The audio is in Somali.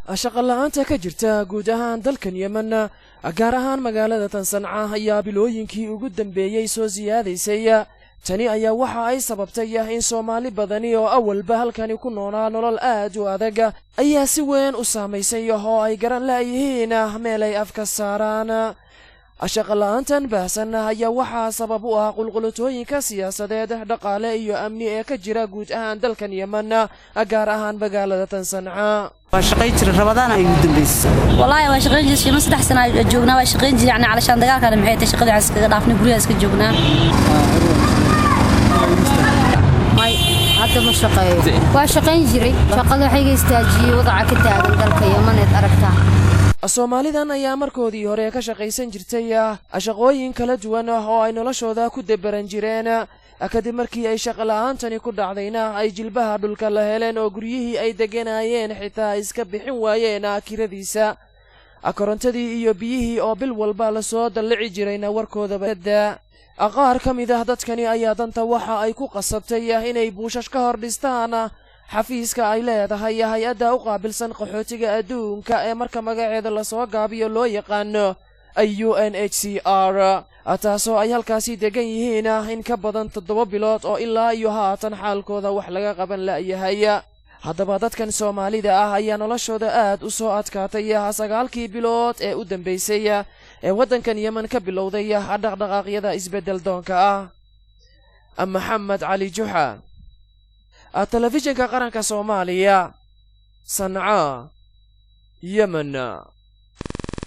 Shaqo la'aanta ka jirta guud ahaan dalkan Yemen, gaar ahaan magaalada tan Sanca, ayaa bilooyinkii ugu dambeeyey soo siyaadaysay. Tani ayaa waxa ay sababtay in Soomaali badani oo awalba halkani ku noolaa nolol aad u adag ayaa si weyn u saamaysay, oo ay garan la'yihiin meel ay afka saaraan. Shaqo la'aantan baahsan ayaa waxaa sabab u ah qulqulutooyinka siyaasadeed, dhaqaale iyo amni ee ka jira guud ahaan dalkan Yemen, gaar ahaan magaalada tan Sanca. Waa shaqay jiray, Rabadaan ay ugu dambeysay. Wallaahi waa shaqayn jiray. Shima 3 sana joognaa, waa shaqayn jiray. Yani calashaan dagaalkana maxay tahay, shaqadii aan iskaga dhaafnay, guryaha iska joognaa. May, hadda ma shaqeeyo. Waa shaqayn jiray. Shaqada waxayga istaajiyey wadaca ka taagan dalka Yamaneed aragtaa. Soomaalidan ayaa markoodii hore ka shaqaysan jirtay shaqooyin kala duwan oo ay noloshooda ku debaran jireen. Kadib markii ay shaqo la'aantani ku dhacdayna, ay jilbaha dhulka la heleen oo guryihii ay degganaayeen xitaa iska bixin waayeen kiradiisa, korontadii iyo biyihii oo bil walba lasoo dallici jirayna warkoodaba daa. Qaar ka mid ah dadkani ayaa danta waxa ay ku qasabtay inay buushash ka hor dhistaan xafiiska ay leedahay hay-adda u qaabilsan qaxootiga adduunka ee marka magaceeda lasoo gaabiyo loo yaqaano UNHCR, taasoo ay halkaasi degan yihiin in ka badan 7 bilood oo ilaa iyo haatan xaalkooda wax laga qaban la'yahay. Haddaba dadkan Soomaalida ah ayaa noloshooda aad u soo adkaatay 9-kii bilood ee u dambaysay ee waddankan Yemen ka bilowday dhaqdhaqaaqyada isbeddel doonka ah. Maxamed Cali Juxa, Telefishinka Qaranka Soomaaliya, Sanca, Yemen.